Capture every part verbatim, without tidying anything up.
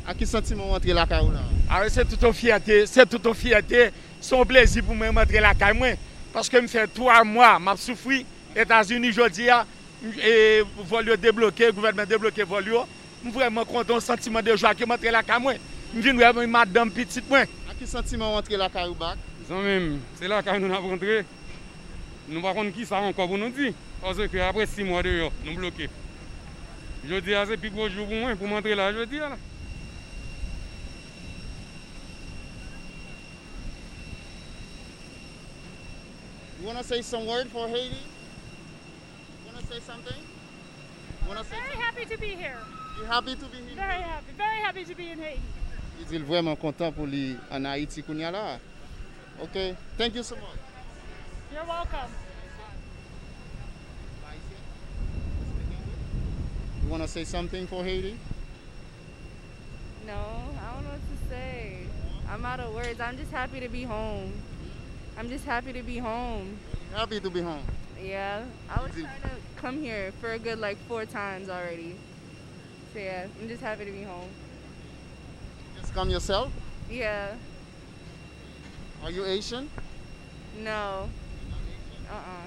Ak ki santiman w antre lakay ou la? Awe, se tout yon fyète, se tout yon fyète, se yon plezi pou mwen m antre lakay mwen. Paske m fè twa mwa m ap soufri Etazini jodi a, m- e, vòl yo debloke, gouvènman debloke vòl yo. M vrèman kontan, yon santiman de jwa ke m antre lakay mwen. M vin wè madanm, pitit mwen. Ak ki santiman w antre lakay ou back? Zanmi m, se lakay nou n ap rantre. Nou pa konn kisa ankò pou nou di. Paske apre sis mwa deyò, nou bloke. Jodi a se pi gwo jou pou mwen, pou m antre la jodi a la. You wanna say some word for Haiti? You wanna say something? You wanna say Very something? Happy to be here. You happy to be here? Very happy. Very happy to be in Haiti. Li di l vrèman kontan pou li ann Ayiti kounye a la. Okay, thank you so much. You're welcome. You wanna say something for Haiti? No, I don't know what to say. I'm out of words. I'm just happy to be home. I'm just happy to be home. You happy to be home? Yeah, I was Is it trying to come here for a good, like, four times already. So yeah, I'm just happy to be home. Just come yourself? Yeah. Are you Haitian? No. You're not Haitian? Uh-uh.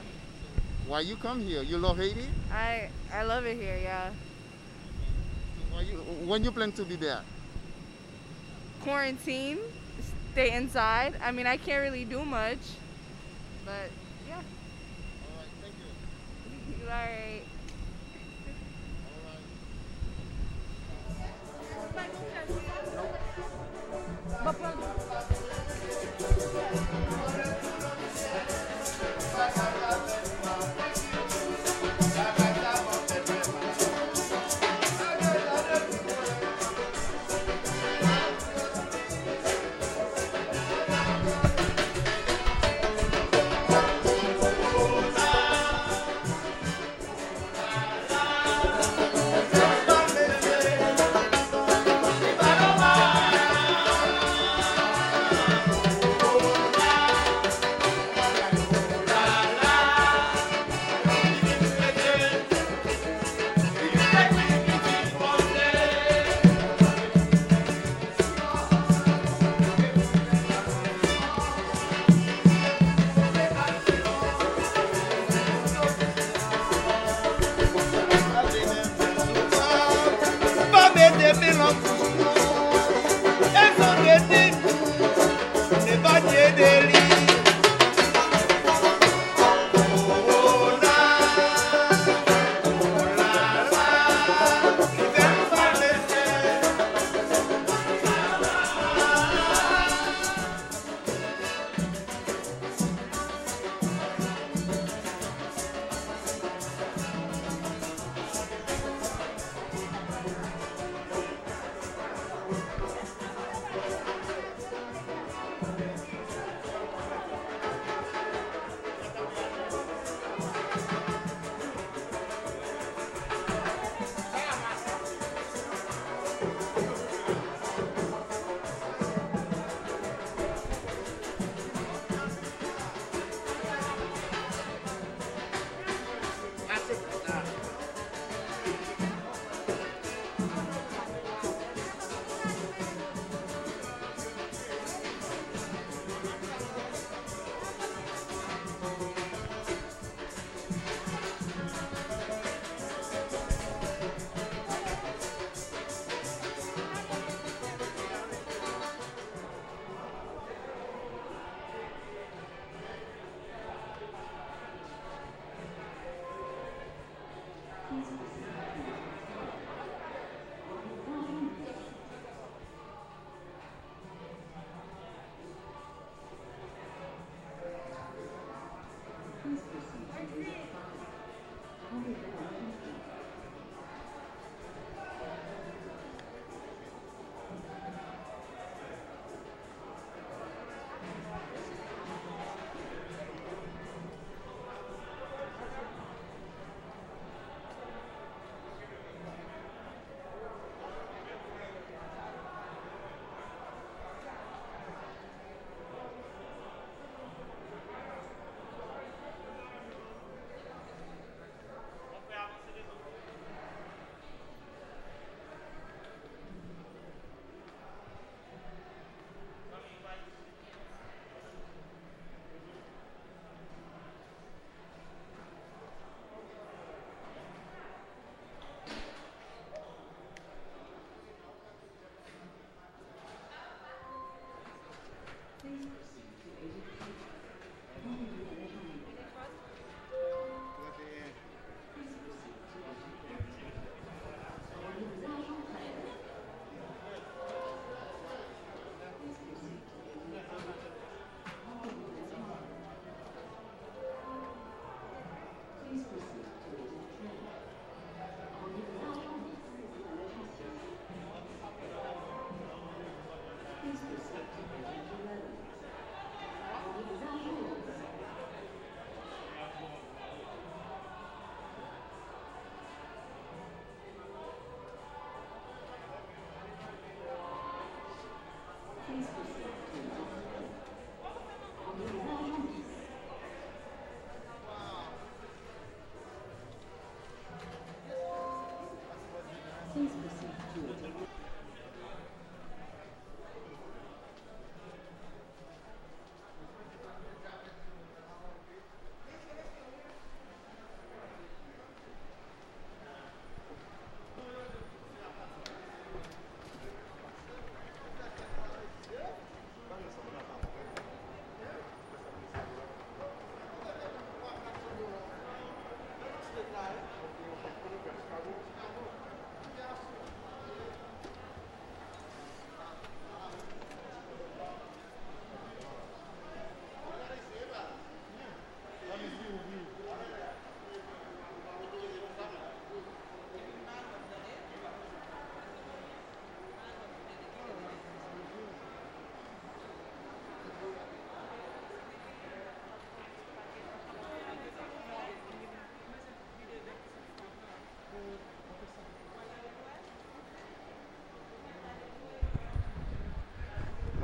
Why you come here? You love Haiti? I I love it here, yeah. So why you, when you plan to be back? Quarantine, stay inside. I mean, I can't really do much, but yeah. All right, thank you. All right.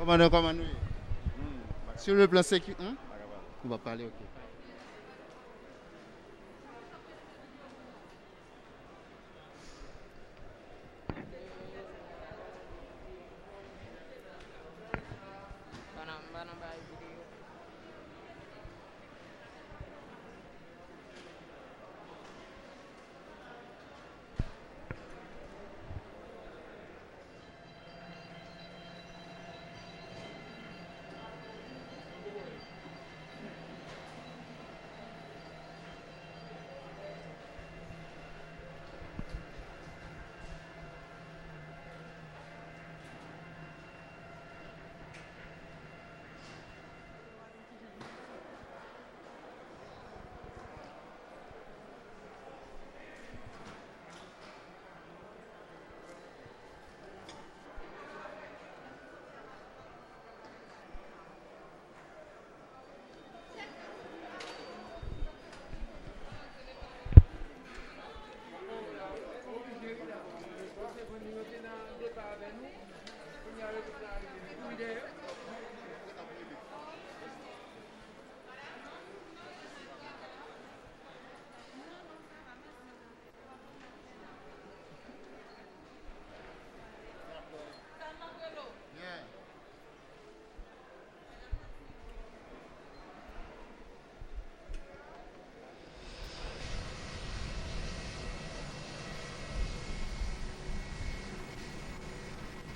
Kòmandan, kòman nou ye? Sur le plan sécu, hmm? Ou pa pale, ok.